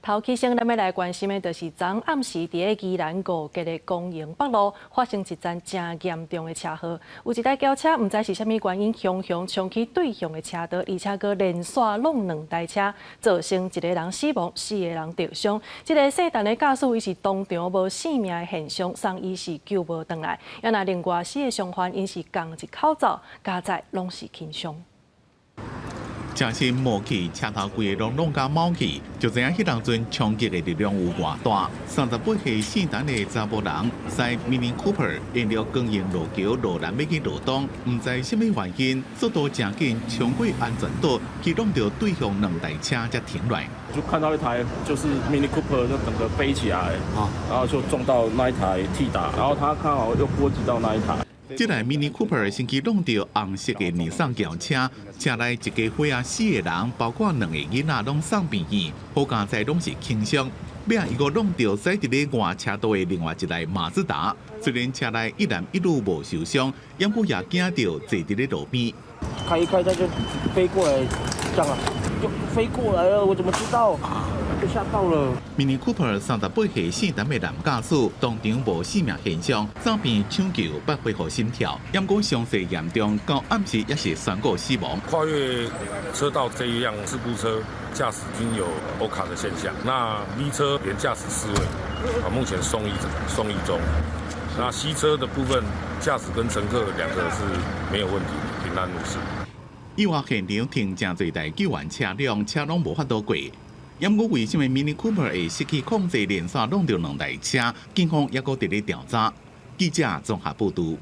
頭起先，咱欲來關心的，就是昨暗時佇咧宜蘭五結的光榮北路發生一樁誠嚴重的車禍。有一台轎車，毋知是啥物原因，雄雄衝去對向的車道，而且閣連紲挵兩台車，造成一個人死亡，四個人著傷。這个細陳的駕駛，伊是當場無性命的現象，送醫時救無轉來。啊若另外四个傷患，𪜶是仝一口罩，加載攏是輕傷。車身冒去，車頭規个攏挵甲冒去，就知影彼當陣衝擊的力量有偌大。38歲姓陳的查埔人，駛 Mini Cooper 沿著光榮路橋路南欲去羅東，毋知啥物原因，速度誠緊，衝過安全島，去挵著對向兩台車才停落來。就看到一台就是 Mini Cooper 就整個飛起來，然後就撞到那一台 Tiida，然後他剛好又波及到那一台。這台 Mini Cooper 先去挵著紅色的尼桑轎車，車內一家伙仔四个人，包括兩个囡仔，攏送病院，好佳哉攏是輕傷。尾仔伊閣挵著駛佇咧外車道的另外一台馬自達，雖然車內一男一女無受傷，毋過也驚著坐佇咧路邊。開一開，它就飛過來，這樣啊，就飛過來了，我怎麼知道？就嚇到了。 Mini Cooper 38歲姓陳的男駕駛當場無性命現象，送院搶救捌恢復心跳，毋過傷勢嚴重，到暗時也是宣告死亡。跨越車道這一輛事故車駕駛均有歐卡的現象，那 B 車連駕駛四位，啊，目前送醫中。那 C 車的部分駕駛跟乘客兩個是沒有問題，平安無事。意外現場停誠濟台救援車輛，車攏無法度過。毋過為啥物 Mini Cooper 會失去控制，連紲挵著兩台車？警方猶閣佇咧調查。記者綜合報導。